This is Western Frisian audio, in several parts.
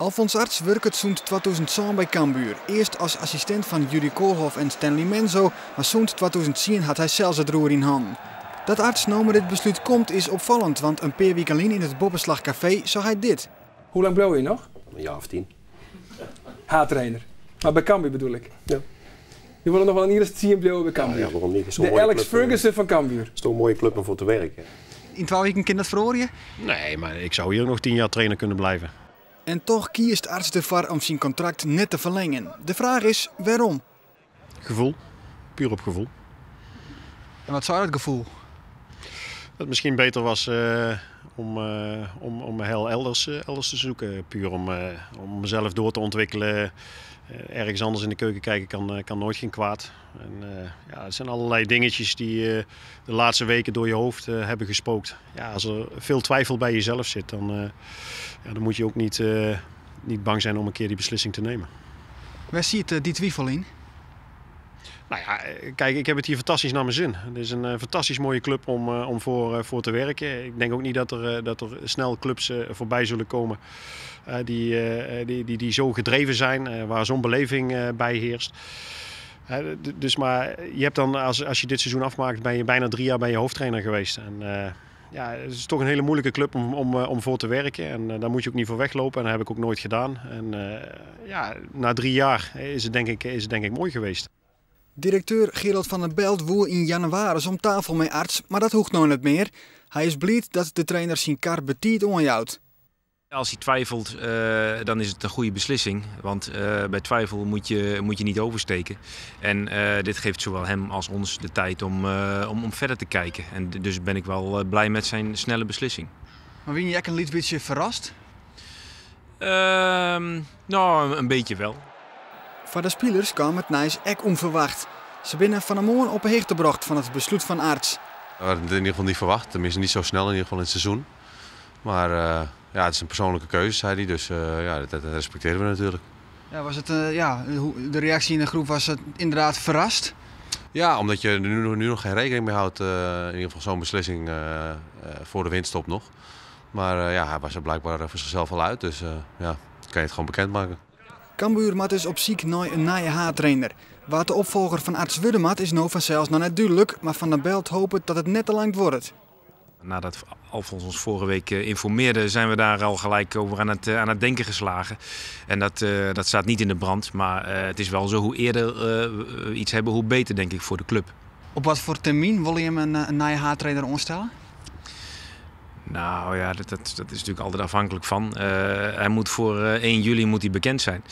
Alfons Arts wurket sûnt 2007 by Cambuur. Earst as assistint fan Jurrie Koolhof en Stanley Menzo, mar sûnt 2010 hat hy sels it roer yn hannen. Dat Arts no mei dit beslút komt is opfallend, want in pear wiken lyn yn it Boppeslach Kafee sei hy dit. Hoe lang bliuwe je noch? In jaar of 10. Haadtrainer. Mar by Cambuur bedoel ik. Ja. Je wolle noch wol in jier as 10 bliuwe by Cambuur. Ja, waarom niet? De Alex Ferguson fan Cambuur. Het is toch een mooie club om voor te werken. Yn 2 wiken kin dat feroarje? Nee, maar ik zou hier ook nog 10 jaar trainer kunnen blijven. En toch kiest Arts derfoar om syn kontrakt net te ferlingjen. De fraach is wêrom? Gefoel. Puur op gevoel. En wat sei dat gefoel? Dat het misschien beter was om heel elders te zoeken. Puur om mezelf door te ontwikkelen. Ergens anders in de keuken kijken kan nooit geen kwaad. En ja, het zijn allerlei dingetjes die de laatste weken door je hoofd hebben gespookt. Ja, als er veel twijfel bij jezelf zit, ja, dan moet je ook niet bang zijn om een keer die beslissing te nemen. Wêr sit dy twifel yn? Nou ja, kijk, ik heb het hier fantastisch naar mijn zin. Het is een fantastisch mooie club om voor te werken. Ik denk ook niet dat er snel clubs voorbij zullen komen die zo gedreven zijn, waar zo'n beleving bij heerst. Dus maar je hebt dan, als je dit seizoen afmaakt, ben je bijna 3 jaar bij je hoofdtrainer geweest. En ja, het is toch een hele moeilijke club om voor te werken. En daar moet je ook niet voor weglopen. En dat heb ik ook nooit gedaan. En ja, na 3 jaar is het denk ik mooi geweest. Direkteur Gerald van der Belt woe yn jannewaris om tafel mei Arts, mar dat hoecht no net mear. Hy is bliid dat de trainer syn kar betiid oanjout. Als hij twijfelt, dan is het een goede beslissing. Want bij twijfel moet je niet oversteken. En dit geeft zowel hem als ons de tijd om verder te kijken. En dus ben ik wel blij met zijn snelle beslissing. Mar wiene je ek in lyts bytsje ferrast? Nou, een beetje wel. Foar de spilers kaam it nijs ek ûnferwacht. Se binne fan 'e moarn op 'e hichte brocht fan it beslút fan Arts. We hadden het in ieder geval niet verwacht, tenminste niet zo snel in ieder geval in het seizoen. Maar ja, het is een persoonlijke keuze, zei hij, dus ja, dat respecteren we natuurlijk. Ja, was het, ja, de reaksje yn de groep was it ynderdaad ferrast? Ja, omdat je er nu nog geen rekening mee houdt, in ieder geval zo'n beslissing voor de winterstop nog. Maar ja, hij was er blijkbaar voor zichzelf al uit, dus ja, kan je het gewoon bekendmaken. Cambuur moat dus op syk nei in nije haadtrainer. Wa't de opfolger fan Arts wurde moat is no fansels noch net dúdlik, mar Van der Belt hopet dat it net te lang duorret. Nadat Alfons ons vorige week informeerde, zijn we daar al gelijk over aan het denken geslagen. En dat staat niet in de brand, maar het is wel zo, hoe eerder we iets hebben, hoe beter, denk ik, voor de club. Op watfoar termyn wolle jim in nije haadtrainer oanstelle? Nou ja, dat is natuurlijk altijd afhankelijk van. Hij moet voor 1 juli moet hij bekend zijn.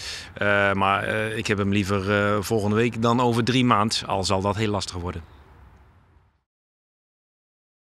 Maar ik heb hem liever volgende week dan over 3 maanden, al zal dat heel lastig worden.